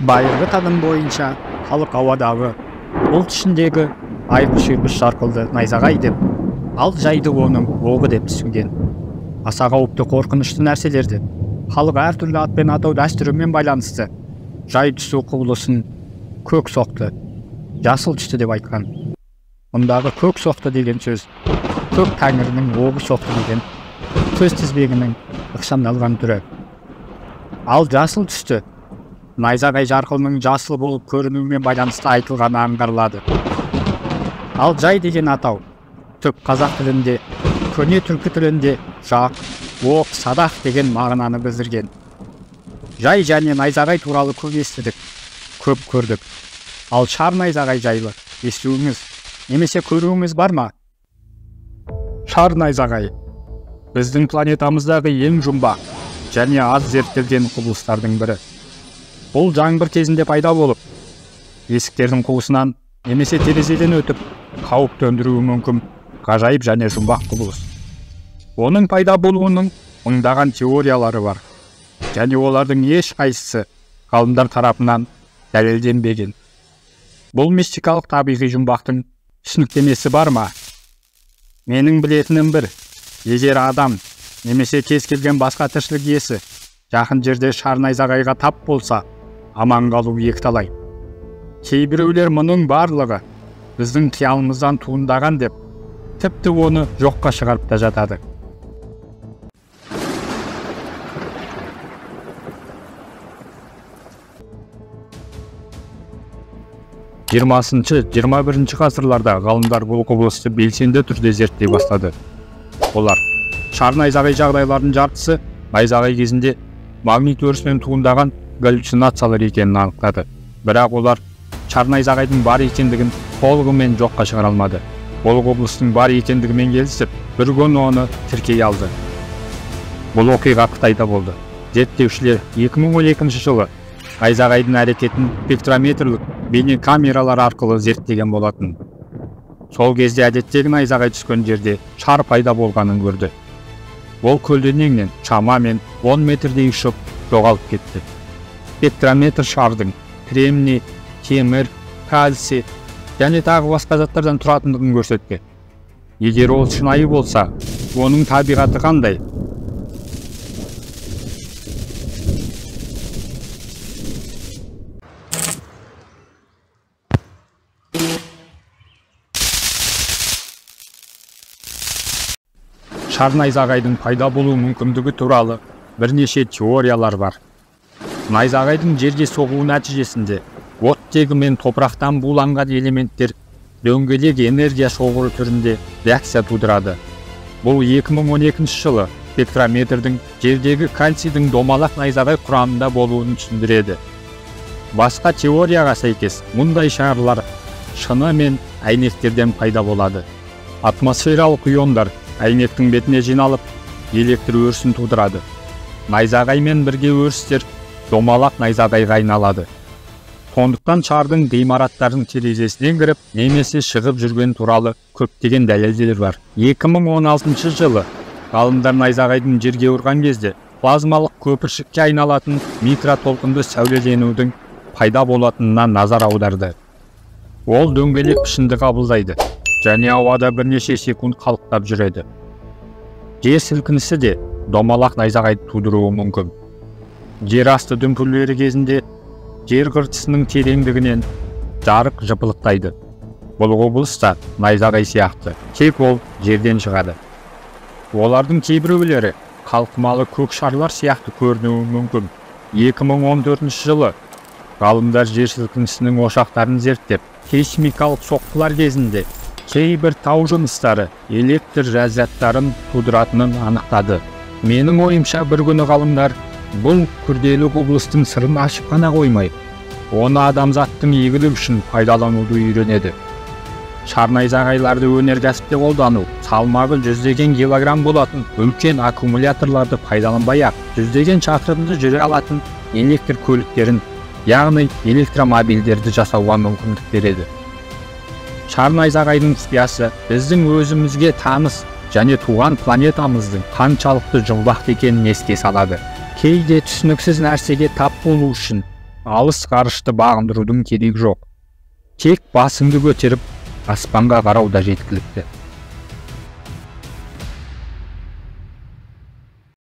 Байырғы таным бойынша халық ауадағы, бұлт ішіндегі айқыш-ұйқыш жарқылды найзағай деп, ал жайды оның оғы деп түсінген. Аса қауіпті қорқынышты нәрселерді халық әртүрлі атпен атау дәстүрімен байланысты жай түсу құбылысын көк соқты, жасыл түсті деп айтқан. Мұндағы көк соқты деген сөз көк тәңірінің оғы соқты деген сөз тізбегінің ықшамдалған түрі. Ал жасыл түсті найзағай жарқылының жасыл болып көрінуімен байланысты айтылғаны аңғарылады. Ал жай деген атау түп қазақ тілінде, көне түркі тілінде жақ, оқ, садақ деген мағынаны білдірген. Жай және найзағай туралы көп естідік, көп көрдік. Ал шар найзағай жайлы естуіңіз немесе көруіңіз бар ма? Шар найзағай біздің планетамыздағы ең жұмбақ және аз зерттелген құбылыстардың бірі. Бұл жаңбыр кезінде пайда болып, есіктердің қуысынан немесе терезеден өтіп, қауіп төндіруі мүмкін ғажайып және жұмбақ құбылыс. Оның пайда болуының мыңдаған теориялары бар және олардың ешқайсысы ғалымдар тарапынан дәлелденбеген. Бұл мистикалық табиғи жұмбақтың түсініктемесі бар ма? Менің білетінім бір, егер адам немесе кез келген басқа тіршілік иесі жақын жерде шар найзағайға тап болса, аман қалу екіталай. Кейбіреулер мұның барлығы біздің қиялымыздан туындаған деп, тіпті оны жоққа шығарып та жатады. Жиырмасыншы, 21-ші ғасырларда ғалымдар бұл құбылысты белсенді түрде зерттей бастады. Олар шар найзағай жағдайларының жартысы найзағай кезінде магнит өрісінен туындаған галлюцинациялар екенін анықтады. Бірақ олар шар найзағайдың бар екендігін толығымен жоққа шығара алмады. Бұл құбылыстың бар екендігімен келісіп, бір күн оны тіркей алды. Бұл оқиға Қытайда болды. Зерттеушілер 2012 жылы найзағайдың әрекетін спектрометрлік бейнекамералар арқылы зерттеген болатын. Сол кезде әдеттегі найзағай түскен жерде шар пайда болғанын көрді. Ол көлденеңнен шамамен 10 метрдей ұшып жоғалып кетті. Спектрометр шардың кремний, темір, кальций және тағы басқа заттардан тұратындығын көрсетті. Егер ол шынайы болса, оның табиғаты қандай? Шар найзағайдың пайда болу мүмкіндігі туралы бірнеше теориялар бар. Найзағайдың жерге соғуы нәтижесінде оттегі мен топырақтан буланған элементтер дөңгелек энергия шоғыры түрінде реакция тудырады. Бұл 2012 жылы спектрометрдің жердегі кальцийдің домалақ найзағай құрамында болуын түсіндіреді. Басқа теорияға сәйкес, мұндай шарлар шыны мен әйнектерден пайда болады. Атмосфералық иондар әйнектің бетіне жиналып, электр өрісін тудырады. Найзағаймен бірге өрістер домалақ найзағайға айналады. Сондықтан шардың ғимараттардың терезесінен кіріп, немесе шығып жүрген туралы көптеген дәлелдер бар. 2016 жылы ғалымдар найзағайдың жерге ұрған кезде плазмалық көпіршікке айналатын микротолқынды сәулеленудің пайда болатынына назар аударды. Ол дөңгелек пішінді қабылдайды және ауада бірнеше секунд қалықтап жүреді. Жер сілкінісі де домалақ найзағайды тудыруы мүмкін. Жер асты дүмпулері кезінде жер қыртысының тереңдігінен жарық жыпылықтайды. Бұл құбылыс та найзағай сияқты, тек ол жерден шығады. Олардың кейбіреулері қалқымалы көк шарлар сияқты көрінуі мүмкін. 2014 жылы ғалымдар жер сілкінісінің ошақтарын зерттеп, сейсмикалық соққылар кезінде кейбір тау жыныстары электр разрядтарын тудыратынын анықтады. Менің ойымша, бір күні ғалымдар бұл күрделі құбылыстың сырын ашып қана қоймай, оны адамзаттың игілігі үшін пайдалануды үйренеді. Шар найзағайларды өнеркәсіпте қолдану, салмағы жүздеген килограмм болатын үлкен аккумуляторларды пайдаланбай-ақ, жүздеген шақырымды жүре алатын электр көліктерін, яғни электромобильдерді жасауға мүмкіндік береді. Шар найзағайдың құпиясы біздің өзімізге таныс және туған планетамыздың қаншалықты жұмбақ екенін еске салады. Кейде түсініксіз нәрсеге тап болу үшін Алыс ғарышты бағындырудың керегі жоқ. Тек басыңды көтеріп, аспанға қарау да жеткілікті.